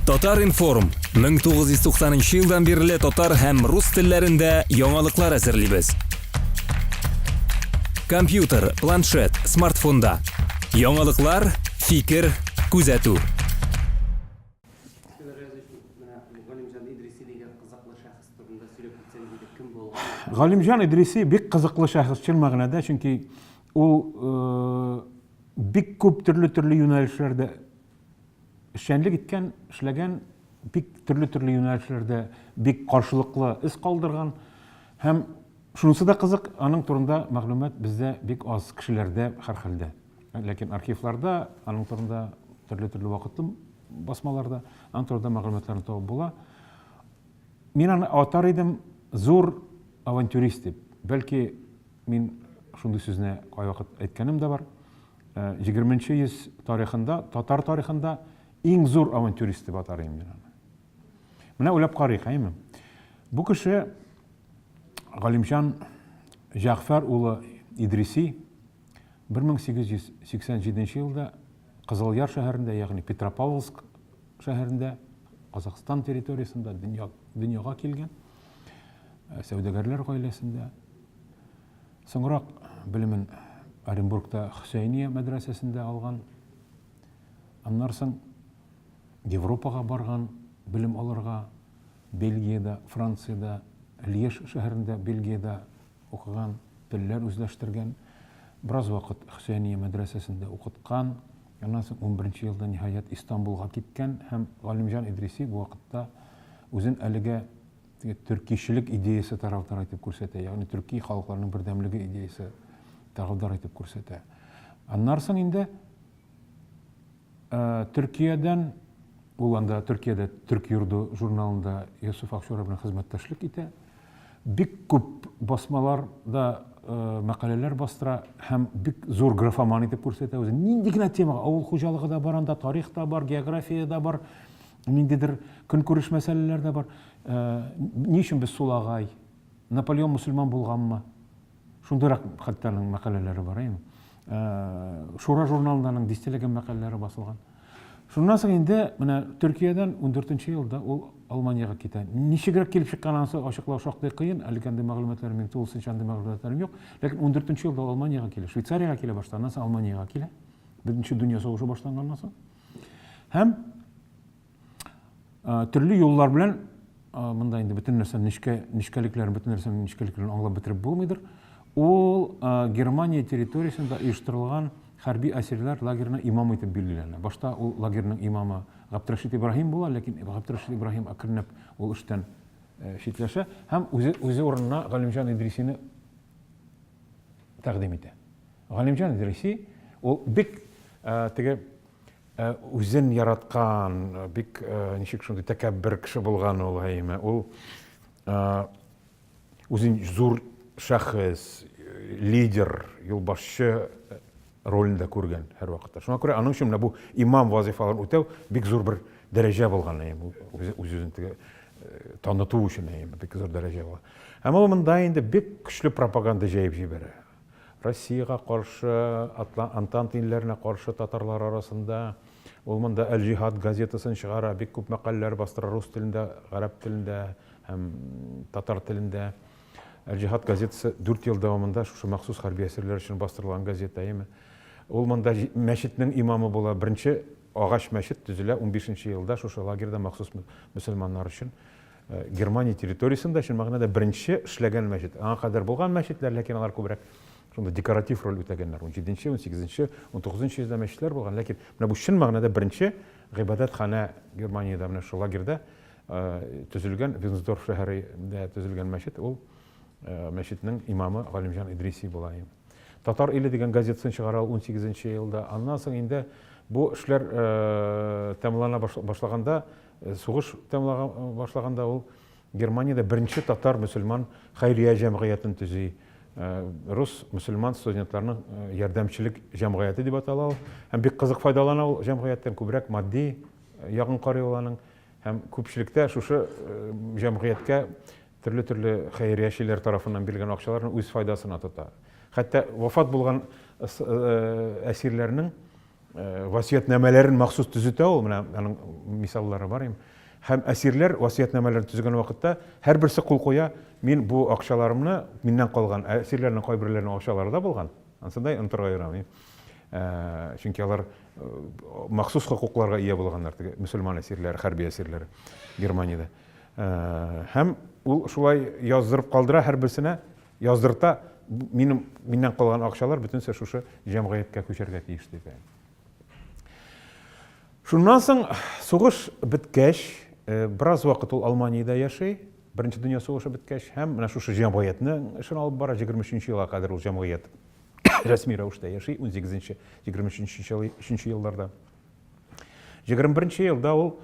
Татар-информ, 1990 нчы елдан бирле татар һәм рус телләрендә яңалыклар әзерлибез. Компьютер, планшет, смартфонда. Яңалыклар, фикер, күзәтү. Галимҗан Идриси бик кызыклы шәхес чын мәгънәдә, чөнки ул э, бик күп төрле-төрле юнәлешләрдә эшчәнлек иткән, эшләгән, бик төрле-төрле юнәлешләрдә бик каршылыклы эз калдырган. Һәм шунысы да кызык, аның турында мәгълүмат бездә бик аз кешеләрдә һәрхәлдә. Ләкин архивларда аның турында төрле-төрле вакытлы басмаларда аның турында мәгълүматларны табып була. Мин аны атар идем зур авантюрист дип. Бәлки мин шундый сүзне кайвакыт әйткәнем дә бар. 20 йөз тарихында, татар тарихында иң зур авантюрист дип атар идем мин аны. Менә уйлап карыйк, әйеме? Бу кеше Галимҗан Җәгъфәр улы Идриси 1887 елда Кызылъяр шәһәрендә, ягъни Петропавловск шәһәрендә, Казахстан территориясендә дөнья, дөньяга килгән, э, сәүдәгәрләр гаиләсендә. Соңрак белемен Оренбургта Хөсәйния мәдрәсәсендә алган. Аннан соң Европага барган белем алырга, Бельгиядә, Франциядә, Льеж шәһәрендә, Бельгиядә укыган, телләр үзләштергән, бераз вакыт Хөсәения мәдрәсәсендә укыткан, аннан соң унберенче елда, ниһаять, Истанбулга киткән һәм Галимҗан Идриси бу вакытта үзен әлегә теге төркичелек идеясе тарафдары итеп күрсәтә, ягъни төрки халыкларның бердәмлеге идеясе тарафдары итеп күрсәтә. Аннан соң инде Төркиядән, ул анда Төркиядә Төрк йорды журналында Йосыф Акчура белән хезмәттәшлек итә. Бик күп басмаларда мәкаләләр бастыра һәм бик зур графоман итеп күрсәтә үзен. Нинди генә темага, авыл хуҗалыгы да бар анда, тарих та бар, география дә бар, ниндидер көнкүреш мәсьәләләр дә бар. Ни өчен без сулагай? Наполеон мөселман булганмы? Шундыйрак хәтта аның мәкаләләре бар, әйеме? Шура журналында аның дистәләгән мәкаләләре басылган. Шуннан соң инде менә Төркиядән 14 елда ул Алманиягә китә. Ничегрәк килеп чыккан анысы ачыклау шактый кыен, әлегә андый мәгълүматлар минем тулысынча андый мәгълүматларым юк. Ләкин 14 елда ул Алманиягә килә, Швейцариягә килә башта, аннан соң Алманиягә килә. Беренче дөнья сугышы башланганнан соң. Һәм Төрле юллар белән монда инде бөтен нәрсәнең нечкә нечкәлекләрен, бөтен нәрсәнең нечкәлекләрен аңлап бетереп булмыйдыр. Ул Германия территориясендә оештырылган хәрби әсирләр лагерена имам итеп билгеләнә. Башта ул лагерьның имамы Габдрәшит Ибраһим була, ләкин Габдрәшит Ибраһим әкренләп ул эштән читләшә һәм үзе үзе урынына Галимҗан Идрисине тәкъдим итә. Галимҗан Идриси ул бик теге Үзен яраткан, бик ничек шундый тәкәббер кеше булган ул, әйеме. Ул үзен зур шәхес, лидер, юлбашчы ролендә күргән һәрвакытта. Шуңа күрә аның өчен менә бу имам вазифаларын үтәү бик зур бер дәрәҗә булган, әйеме. Үз-үзен теге таныту өчен, әйеме, бик зур дәрәҗә булган. Һәм ул монда инде бик көчле пропаганда җәеп җибәрә. Россиягә каршы, Антант илләренә каршы татарлар арасында. Ул монда Әл-Җиһад газетасын чыгара, бик күп мәкаләләр бастыра рус телендә, гарәп телендә һәм татар телендә. Әл-Җиһад газетасы 4 ел дәвамында шушы махсус хәрби әсирләр өчен бастырылган газета, әйеме? Ул монда мәчетнең имамы була. Беренче агач мәчет төзелә 15 елда шушы лагерьда махсус мөселманнар өчен. Германия территориясендә чын мәгънәдә беренче эшләгән мәчет. Аңа кадәр булган мәчетләр, ләкин алар күбрәк шунда декоратив роль үтәгәннәр. 17-нче, 18-нче, 19-нчы йөздә мәчетләр булган, ләкин менә бу чын мәгънәдә беренче гыйбадәтханә Германиядә менә шул лагерьда төзелгән, Винсдорф шәһәрендә төзелгән мәчет, ул мәчетнең имамы Галимҗан Идриси була. Татар иле дигән газетасын чыгара ул 18 елда. Аннан соң инде бу эшләр тәмамлана башлаганда Сугыш тәмамлана башлаганда ул Германиядә беренче татар мөселман хәйрия җәмгыятен төзи. Рус мөселман студентларының ярдәмчелек җәмгыяте дип атала ул. Һәм бик кызык файдалана ул җәмгыятьтән, күбрәк матди ягын карый ул аның. Һәм күпчелектә шушы җәмгыятькә төрле-төрле хәйриячеләр тарафыннан бирелгән акчаларны үз файдасына тота. Хәтта вафат булган әсирләрнең. Васыятьнамәләрен махсус төзетә ул, менә аның мисаллары бар инде. Һәм әсирләр васыятьнамәләрен төзегән вакытта һәрберсе кул куя, мин бу акчаларымны, миннән калган, әсирләрнең кайберләренең акчалары да булган, ансын да онытырга ярамый. Чөнки алар махсус хокукларга ия булганнар, теге мөселман әсирләре, хәрби әсирләре Германиядә. Һәм ул шулай яздырып калдыра һәрберсенә, яздырта, минем миннән калган акчалар бөтенесе шушы җәмгыятькә күчәргә тиеш дип. Шуннан соң сугыш беткәч, бераз вакыт ул Алманиядә яши, Беренче дөнья сугышы беткәч, һәм менә шушы җәмгыятьнең эшен алып бара, 23 елга кадәр ул җәмгыять рәсми рәвештә яши, 18-нче, 23 елларда. 21 елда ул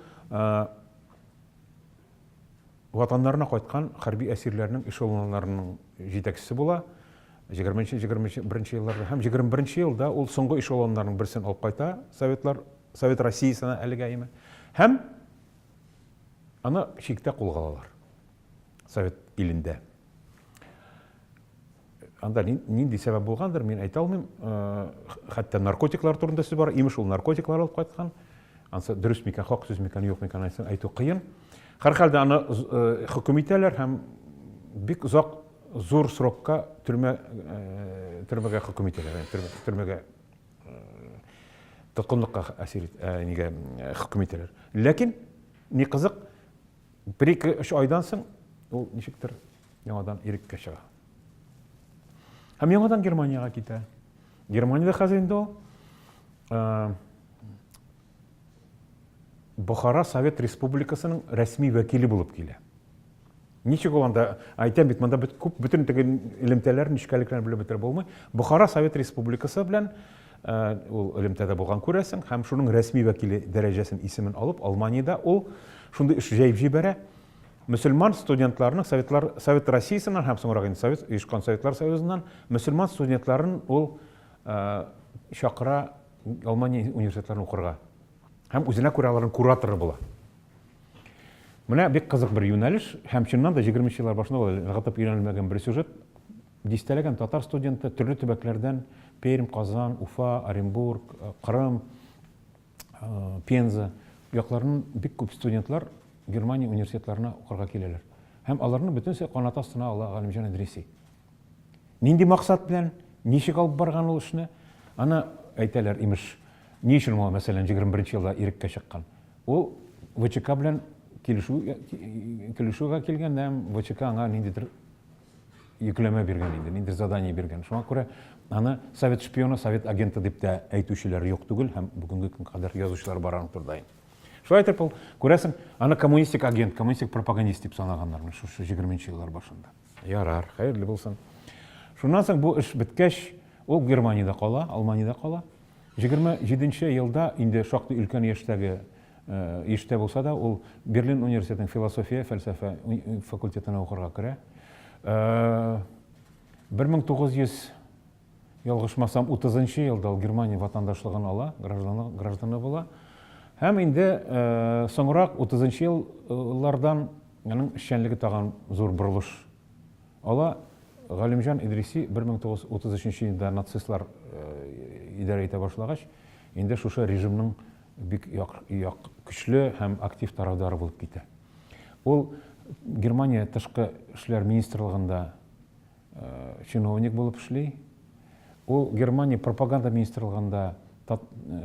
Ватаннарына кайткан хәрби әсирләрнең эшелоннарының җитәкчесе була. 20-нче, 21 елларда һәм 21 елда ул соңгы эшелоннарның берсен алып кайта Советлар, Совет Россиясенә әлегә име. Һәм аны чиктә кулга алалар. Совет илендә. Анда нинди сәбәп булгандыр, мин әйтә алмыйм. Хәтта наркотиклар турында сүз бар. Имеш, ул наркотиклар алып кайткан. Ансы дөрес микән, хак сүз микән, юк микән, әйтсәң, әйтү кыен. Һәрхәлдә аны хөкем итәләр һәм бик озак зур срокка төрмә төрмәгә хөкем итәләр. Төрмәгә тоткынлыкка әсир нигә хөкем итәләр. Ләкин ни кызык, бер-ике өч айдан соң ул ничектер яңадан иреккә чыга. Һәм яңадан Германиягә китә. Германиядә хәзер инде ул Бохара Совет Республикасының рәсми вәкиле булып килә. Ничек ул анда, әйтәм бит, монда бит күп бөтен теге элемтәләр, нечкәлекләрне белеп бетереп булмый. Бохара Совет Республикасы белән ул элемтәдә булган күрәсең, һәм шуның рәсми вәкиле дәрәҗәсен, исемен алып, Алманиядә ул шундый эш җәеп җибәрә. Мөселман студентларының Советлар, Совет Россиясеннән һәм соңрак инде Совет, оешкан Советлар Союзыннан мөселман студентларын ул чакыра Алмания университетларына укырга. Һәм үзенә күрә аларның кураторы була. Менә бик кызык бер юнәлеш һәм чыннан да 20 еллар башында ул ныгытып өйрәнелмәгән бер сюжет. Дистәләгән татар студенты төрле төбәкләрдән Пермь, Казан, Уфа, Оренбург, Кырым, Пенза якларыннан бик күп студентлар Германия университетларына укырга киләләр. Һәм аларны бөтенесе канат астына ала Галимҗан Идриси. Нинди максат белән, ничек алып барган ул эшне? Аны әйтәләр, имеш, ни өчен ул, мәсәлән, 21 елда иреккә чыккан? Ул ВЧК белән килешү, килешүгә килгән һәм ВЧК аңа ниндидер йөкләмә биргән инде, ниндидер задание биргән. Шуңа күрә аны совет шпионы, совет агенты дип тә әйтүчеләр юк түгел һәм бүгенге көн кадәр язучылар бар аның турында инде. Шулай итеп ул, күрәсең, аны коммунистик агент, коммунистик пропагандист дип санаганнар менә шушы 20 еллар башында. Ярар, хәерле булсын. Шуннан соң бу эш беткәч, ул Германиядә кала, Алманиядә кала. 27 елда инде шактый өлкән яшьтәге яшьтә булса да, ул Берлин университетының философия, фәлсәфә факультетына укырга керә. 1900 ялгышмасам 30 елда ул Германия ватандашлыгын ала, гражданы, гражданы була. Һәм инде соңрак 30 еллардан аның эшчәнлеге тагын зур борылыш ала. Галимҗан Идриси 1933 елда нацистлар идарә итә башлагач, инде шушы режимның бик як, як, көчле һәм актив тарафдары булып китә. Ул Германия тышкы эшләр министрлыгында чиновник булып эшли. Ул Германия пропаганда министрлыгында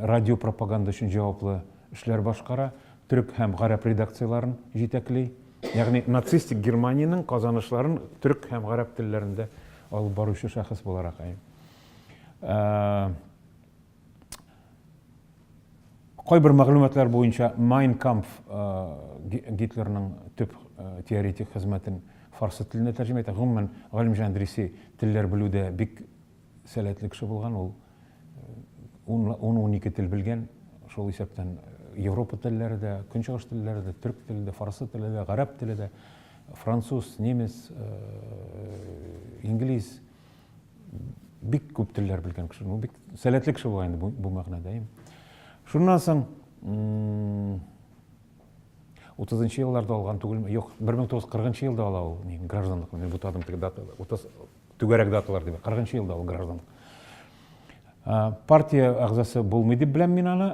радиопропаганда өчен җаваплы эшләр башкара, төрек һәм гарәп редакцияләрен җитәкли. Ягъни нацистик Германиянең казанышларын төрек һәм гарәп телләрендә алып баручы шәхес буларак. Кайбер мәгълүматлар буенча Mein Kampf Гитлерның төп теоретик хезмәтен фарсы теленә тәрҗемә итә. Гомумән, Галимҗан Идриси телләр белүдә бик сәләтле кеше булган. Ул 10-12 тел белгән, шул исәптән Европа телләре дә, Көнчыгыш телләре дә, төрек теле дә, фарсы теле дә, гарәп теле дә, француз, немец, инглиз, бик күп телләр белгән кеше. Ну, бик сәләтле кеше була инде бу, бу мәгънәдә. Шуннан соң 30 елларда алган түгелме? Юк, 1940 елда ала ул ни, гражданлык. Мин бутадым теге дата, 30 түгәрәк даталар дип. 40 елда ул гражданлык. Партия әгъзасы булмый дип беләм мин аны.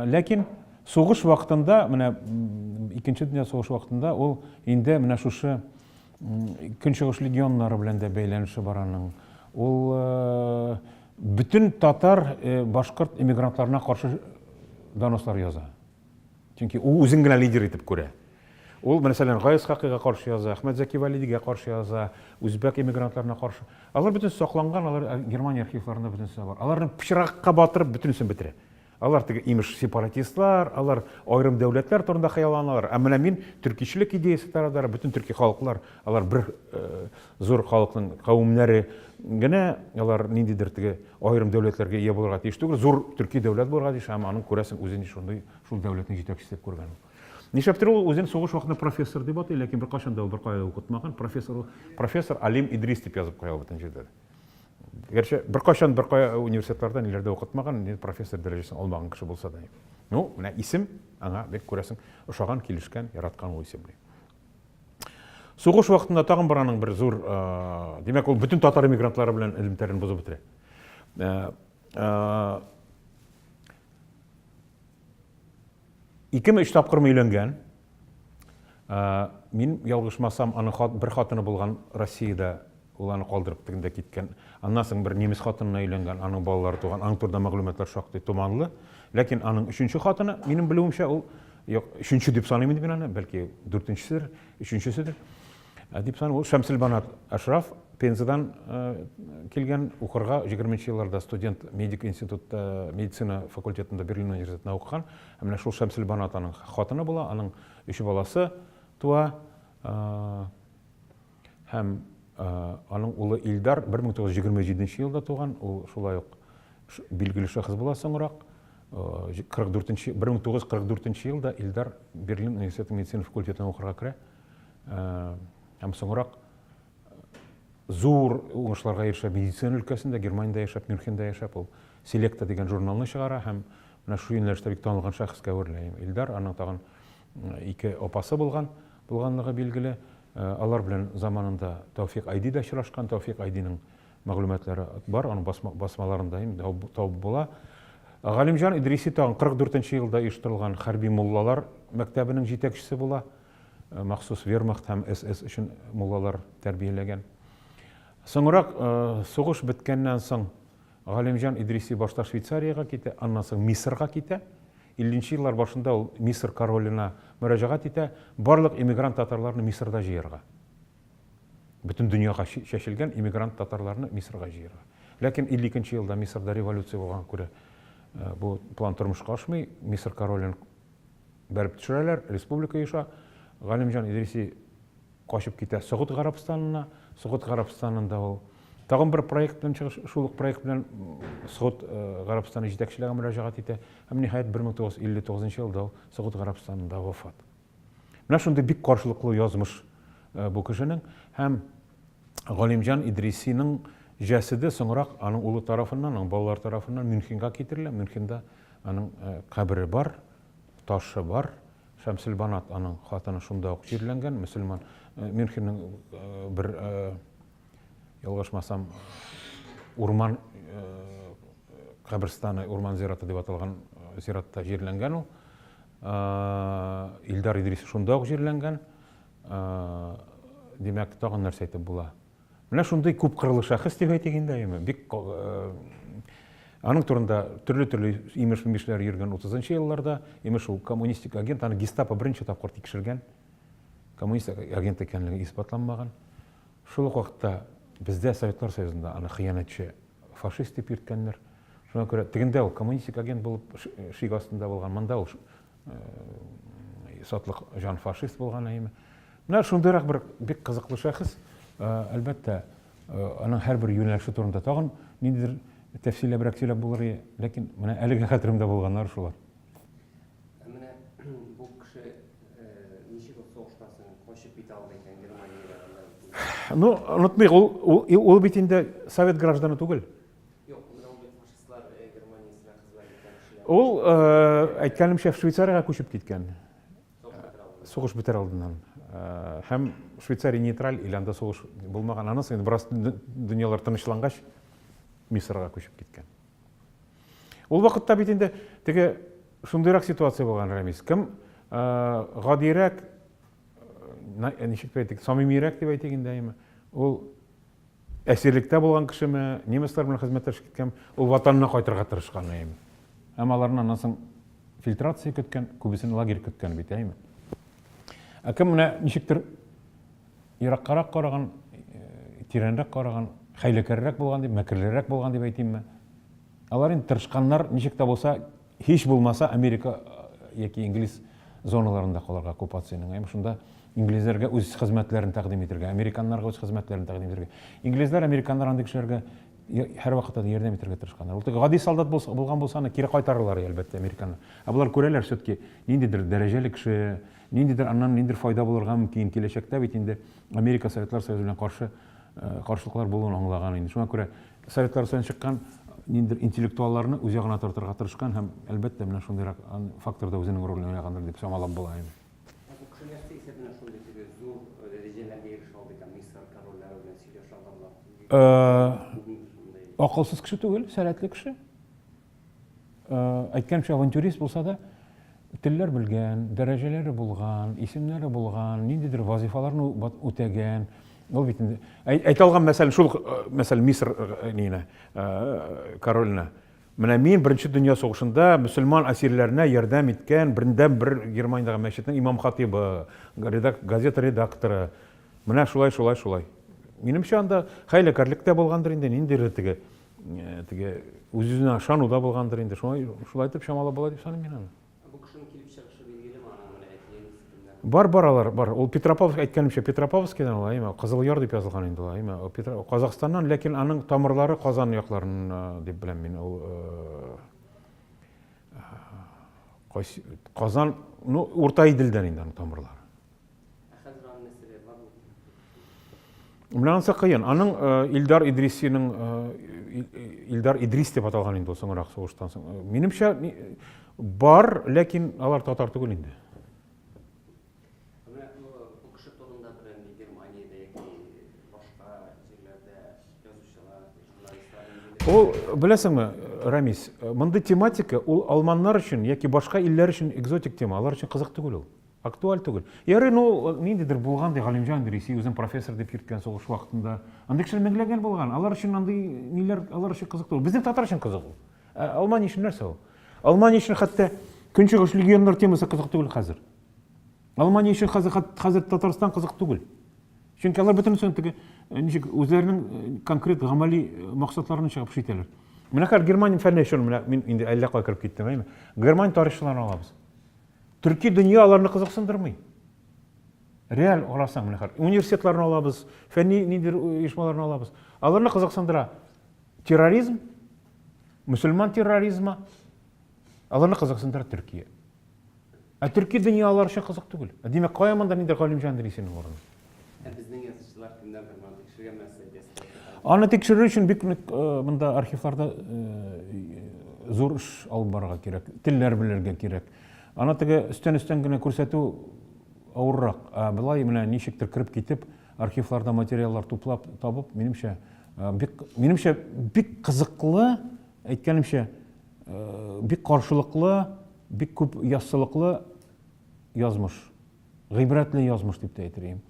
Ләкин сугыш вакытында, менә Икенче дөнья сугышы вакытында ул инде менә шушы Көнчыгыш легионнары белән дә бәйләнеше бар аның. Ул бөтен татар, башкорт эмигрантларына каршы донослар яза. Чөнки ул үзен генә лидер итеп күрә. Ул, мәсәлән, Гаяз Хакыйга каршы яза, Әхмәт Зәки Вәлидигә каршы яза, үзбәк эмигрантларына каршы. Алар бөтенесе сакланган, алар Германия архивларында бөтенесе бар. Аларны пычракка батырып бөтенесен бетерә. Алар теге имеш сепаратистлар, алар аерым дәүләтләр турында хыялланалар. Ә менә мин төркичелек идеясе тарафдары, бөтен төрки халыклар, алар бер э, зур халыкның кавемнәре генә, алар ниндидер теге аерым дәүләтләргә ия булырга тиеш түгел, зур төрки дәүләт булырга тиеш, һәм аның күрәсең үзен шундый шул дәүләтнең җитәкчесе дип күргән ул. Нишләптер ул үзен сугыш вакытында профессор дип атый, ләкин беркайчан да ул беркая да укытмаган. Профессор ул, профессор Алим Идрис дип язып куя ул бөтен җирдә дә. Гәрчә беркайчан беркая университетларда ниләрдә укытмаган, ни профессор дәрәҗәсен алмаган кеше булса да. Ну, менә исем аңа бик күрәсең, ошаган, килешкән, яраткан ул исемне. Сугыш вакытында тагын бер аның бер зур, димәк, ул бөтен татар эмигрантлары белән элемтәләрен бозып бетерә. Икеме өч тапкырмы өйләнгән. Мин ялгышмасам, аның хат, бер хатыны булган Россиядә, ул аны калдырып тегендә киткән. Аннан соң бер немец хатынына өйләнгән, аның балалары туган. Аның турында мәгълүматлар шактый томанлы. Ләкин аның өченче хатыны, минем белүемчә, ул юк, өченче дип саныйм инде мин аны, бәлки дүртенчеседер, өченчеседер. Дип саныйм, ул Шәмселбанат Әшраф, Пензадан килгән, укырга 20 елларда студент медик институтта, медицина факультетында Берлин университетында укыган. Ә менә шул Шәмселбанат аның хатыны була, аның өч баласы туа. Һәм аның улы Илдар 1927 елда туган, ул шулай ук билгеле шәхес була соңрак. 44 1944 елда Илдар Берлин университеты медицина факультетына укырга керә. Һәм соңрак зур уңышларга ирешә медицина өлкәсендә, Германиядә яшәп, Мюнхенда яшәп, ул Селекта дигән журналны чыгара һәм менә шул юнәлештә бик танылган шәхескә әверелә. Илдар, аның тагын ике апасы булган, булганлыгы билгеле. Алар белән заманында Тәүфик Айди дә очрашкан. Тәүфик Айдиның мәгълүматлары бар, аның басма, басмаларында инде табып була. Галимҗан Идриси тагын 44 нче елда оештырылган хәрби муллалар мәктәбенең җитәкчесе була. Махсус вермахт һәм СС өчен муллалар тәрбияләгән. Соңрак, сугыш беткәннән соң, Галимҗан Идриси башта Швейцариягә китә, аннан соң Мисырга китә. 50 нче еллар башында ул Мисыр королена мөрәҗәгать итә, барлык эмигрант татарларны Мисырда җыярга. Бөтен дөньяга чәчелгән эмигрант татарларны Мисырга җыярга. Ләкин 52 нче елда Мисырда революция булганга күрә, бу план тормышка ашмый. Мисыр королен бәреп төшерәләр, республика оеша. Галимҗан Идриси качып китә Согуд Гарәбстанына. Согуд Гарәбстанында ул тагын бер проект белән чыгыш, шул ук проект белән Согуд э, Гарәбстаны җитәкчелегенә мөрәҗәгать итә. Һәм ниһаять 1959 елда ул Согуд Гарәбстанында вафат. Менә шундый бик каршылыклы язмыш э, бу кешенең һәм Галимҗан Идрисиның җәседе соңрак аның улы тарафыннан, аның балалары тарафыннан Мюнхенга китерелә. Мюнхенда аның э, кабере бар, ташы бар. Шәмселбанат аның хатыны шунда ук җирләнгән. Мөселман э, Мюнхенның э, бер ялгышмасам урман каберстаны, урман зираты дип аталган зиратта җирләнгән ул. Илдар Идрисов шунда ук җирләнгән. Димәк, тагын нәрсә әйтеп була? Менә шундый күпкырлы шәхес дип әйтик инде, әйеме? Бик аның турында төрле-төрле имеш-мимешләр йөргән 30 елларда, имеш ул коммунистик агент, аны гестапо беренче тапкыр тикшергән. Коммунист агент икәнлеге исбатланмаган. Шул ук вакытта бездә Советлар Союзында аны хыянәтче фашист дип йөрткәннәр. Шуңа күрә тегендә ул коммунистик агент булып шик астында булган, монда ул сатлык җан фашист булган әйеме. Менә шундыйрак бер бик кызыклы шәхес. Әлбәттә, аның һәрбер юнәлеше турында тагын ниндидер тәфсилләбрәк сөйләп булыр иде, ләкин менә әлегә хәтеремдә булганнар шулар. Ә менә бу кеше ничек ул сугыштан соң качып китә алды икән Германиягә анда? Ну, онытмыйк, ул, ул, ул бит инде совет гражданы түгел. Юк, менә ул бит фашистлар Германиясенә хезмәт иткән кешеләр. Ул, әйткәнемчә, Швейцариягә күчеп киткән. Сугыш бетер алдыннан. Һәм Швейцария нейтраль ил, анда сугыш булмаган. Аннан соң инде бераз дөньялар тынычлангач, Мисырга күчеп киткән. Ул вакытта бит инде теге шундыйрак ситуация булган, Рәмис. Кем гадирәк, ничек дип әйтик, самимирәк дип әйтик инде, әйеме? Ул әсирлектә булган кешеме, немецлар белән хезмәттәшлек иткән, ул ватанына кайтырга тырышкан, әйеме? Һәм аларны аннан соң фильтрация көткән, күбесен лагерь көткән бит, әйеме? Ә кем менә ничектер ераккарак караган, тирәнрәк караган, хәйләкәррәк булган дип, мәкерлерәк булган дип әйтимме? Алар инде тырышканнар, ничек тә булса, һич булмаса Америка яки инглиз зоналарында калырга оккупациянең. Әмма шунда инглизләргә үз хезмәтләрен тәкъдим итергә, американнарга үз хезмәтләрен тәкъдим итергә. Инглизләр, американнар андый кешеләргә һәрвакытта да ярдәм итәргә тырышканнар. Ул теге гади солдат булса, булган булса, аны кире кайтарырлар, әлбәттә, американнар. Ә болар күрәләр все-таки ниндидер дәрәҗәле кеше, ниндидер аннан ниндидер файда булырга мөмкин. Киләчәктә бит инде Америка Советлар Союзы белән каршы каршылыклар булуын аңлаган инде. Шуңа күрә Советлар Союзыннан чыккан ниндидер интеллектуалларны үз ягына тартырга тырышкан һәм, әлбәттә, менә шундыйрак фактор да үзенең ролен уйнагандыр дип чамалап була инде. Ә бу кеше нәрсә исәбенә шундый теге зур дәрәҗәләргә ирешә алды икән, Мисыр корольләре белән сөйләшә алырлык? Акылсыз кеше түгел, сәләтле кеше. Әйткәнемчә, авантюрист булса да, телләр белгән, дәрәҗәләре булган, исемнәре булган, ниндидер вазифаларны үтәгән. Ул бит инде әйтә алган мәсәлән, шул мәсәлән, Мисыр ниенә, короленә. Менә мин Беренче дөнья сугышында мөселман әсирләренә ярдәм иткән бердән-бер Германиядәге мәчетнең имам-хатибы, газета редакторы. Менә шулай, шулай, шулай. Минемчә, анда хәйләкәрлек тә булгандыр инде, ниндидер теге теге үз-үзенә ышану да булгандыр инде. Шулай, шулай итеп чамалап була дип саныйм мин аны. Бу кешенең килеп чыгышы билгелеме аның менә әти-әнисе кемнәр? Бар, бар алар, бар. Ул Петропавловск, әйткәнемчә, Петропавловскидан ул, әйме, Кызыл Яр дип язылган инде ул, әйме, Петро, Казахстаннан, ләкин аның тамырлары Казан якларын дип беләм мин. Ул кайсы Казан, ну, Урта Иделдән инде аның тамырлары. Ә хәзер аның нәселе бармы? Менә анысы кыен. Аның Илдар Идрисиның Илдар Идрис дип аталган инде ул соңрак сугыштан соң. Минемчә, бар, ләкин алар татар түгел инде. Менә бу кеше турында берәр Германиядә яки башка җирләрдә язучылар, журналистлар ниндидер Ул, беләсеңме, Рамис, мондый тематика ул алманнар өчен яки башка илләр өчен экзотик тема, алар өчен кызык түгел ул. Актуаль түгел. Ярый, ну, ниндидер булган ди Галимҗан Идриси, үзен профессор дип йөрткән сугыш вакытында. Андый кешеләр меңләгән булган. Алар өчен андый ниләр, алар өчен кызык түгел. Безнең татар өчен кызык ул. Ә Алмания өчен нәрсә ул? Алмания өчен хәтта Көнчыгыш легионнар темасы кызык түгел хәзер. Алмания өчен хәзер, хәзер Татарстан кызык түгел. Чөнки алар бөтенесен теге ничек үзләренең конкрет гамәли максатларына чыгып эш итәләр. Менә хәзер Германия фәнне өчен менә мин инде әллә кая кереп киттем, әйме? Германия тарихчыларын алабыз. Төрки дөнья аларны кызыксындырмый. Реаль карасаң, менә хәзер университетларны алабыз, фәнни ниндидер оешмаларны алабыз. Аларны кызыксындыра терроризм, мөселман терроризмы, аларны кызыксындыра Төркия. Ә төрки дөнья алар өчен кызык түгел. Ә димәк, кая монда ниндидер Галимҗан Идрисинең урыны? Ә безнең язучылар кемнәрдер моны тикшергән нәрсә әйтәсез? Аны тикшерер өчен бик нык монда архивларда зур эш алып барырга кирәк, телләр белергә кирәк. Аны теге өстән-өстән генә күрсәтү авыррак. Ә болай менә ничектер кереп китеп, архивларда материаллар туплап, табып, минемчә, бик, минемчә, бик кызыклы, әйткәнемчә, бик каршылыклы, бик күп яссылыклы язмыш. Гыйбрәтле язмыш дип тә әйтер идем.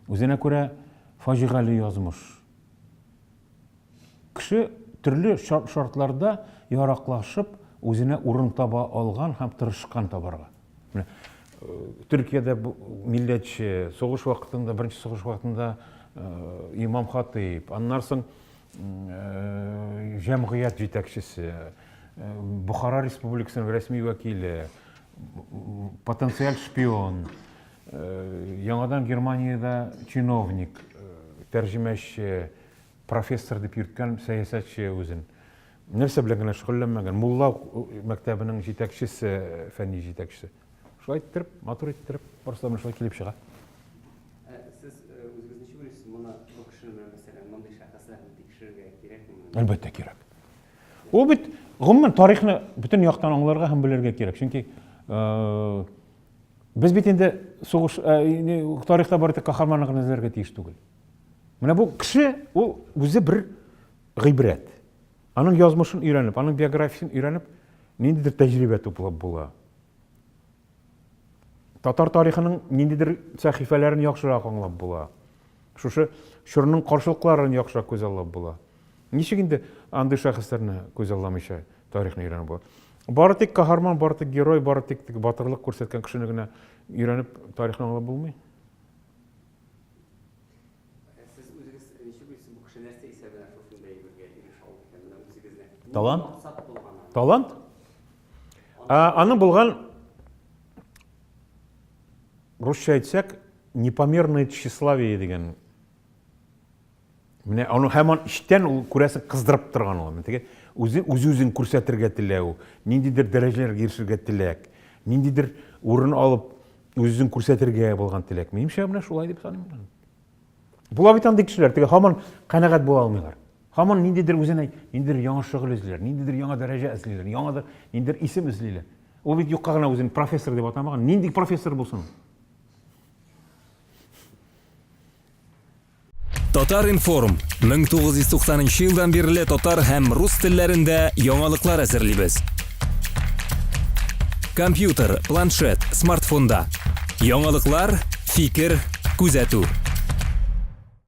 Үзенә күрә фаҗигале язмыш. Кеше төрле шартларда яраклашып, үзенә урын таба алган һәм тырышкан табарга. Менә Төркиядә милләтче, сугыш вакытында, беренче сугыш вакытында имам хатыйп, аннан соң җәмгыять җитәкчесе, Бохара республикасының рәсми вәкиле, потенциаль шпион, яңадан Германиядә чиновник, тәрҗемәче, профессор дип йөрткән сәясәтче үзен. Нәрсә белән генә шөгыльләнмәгән, мулла мәктәбенең җитәкчесе, фәнни җитәкчесе. Шулай иттереп, матур иттереп, барысы да менә шулай килеп чыга. Ә сез үзегез ничек уйлыйсыз, моны бу кешене менә мәсәлән, мондый шәхесләрне тикшерергә кирәкме? Әлбәттә кирәк. Ул бит гомумән тарихны бөтен яктан аңларга һәм белергә кирәк. Чөнки без бит инде сугыш тарихта бары тик каһарманны гына эзләргә тиеш түгел. Менә бу кеше ул үзе бер гыйбрәт. Аның язмышын өйрәнеп, аның биографиясен өйрәнеп, Ниндидер тәҗрибә туплап була. Татар тарихының ниндидер сәхифәләрен яхшырак аңлап була. Шушы чорның каршылыкларын яхшырак күзаллап була. Ничек инде андый шәхесләрне күзалламыйча тарихны өйрәнеп була? Бары тик каһарман, бары тик герой, бары тик батырлык күрсәткән кешене генә өйрәнеп тарихны аңлап булмый. Сез үзегез ничек уйлыйсыз, бу кеше нәрсә исәбенә шушындый әйбергә ирешә алды икән? Менә үзегезнең нинди Талант? максат булган аның? Талант? Ә, аның булган русча әйтсәк, непомерное тщеславие дигән. Менә аны һаман эчтән ул күрәсең кыздырып торган ул. Менә теге үзе үз-үзен күрсәтергә теләү, ниндидер дәрәҗәләргә ирешергә теләк, ниндидер урын алып үз-үзен күрсәтергә булган теләк. Минемчә, менә шулай дип саныйм. Була бит андый кешеләр, теге һаман канәгать була алмыйлар. Һаман ниндидер үзенә ниндидер яңа шөгыль эзлиләр, ниндидер яңа дәрәҗә эзлиләр, яңадыр ниндидер исем эзлиләр. Ул бит юкка гына үзен профессор дип атамаган. Нинди профессор булсын? Татар-информ 1990 елдан бирле татар һәм рус телләрендә яңалыклар әзерлибез. Компьютер, планшет, смартфонда. Яңалыклар, фикер, күзәтү.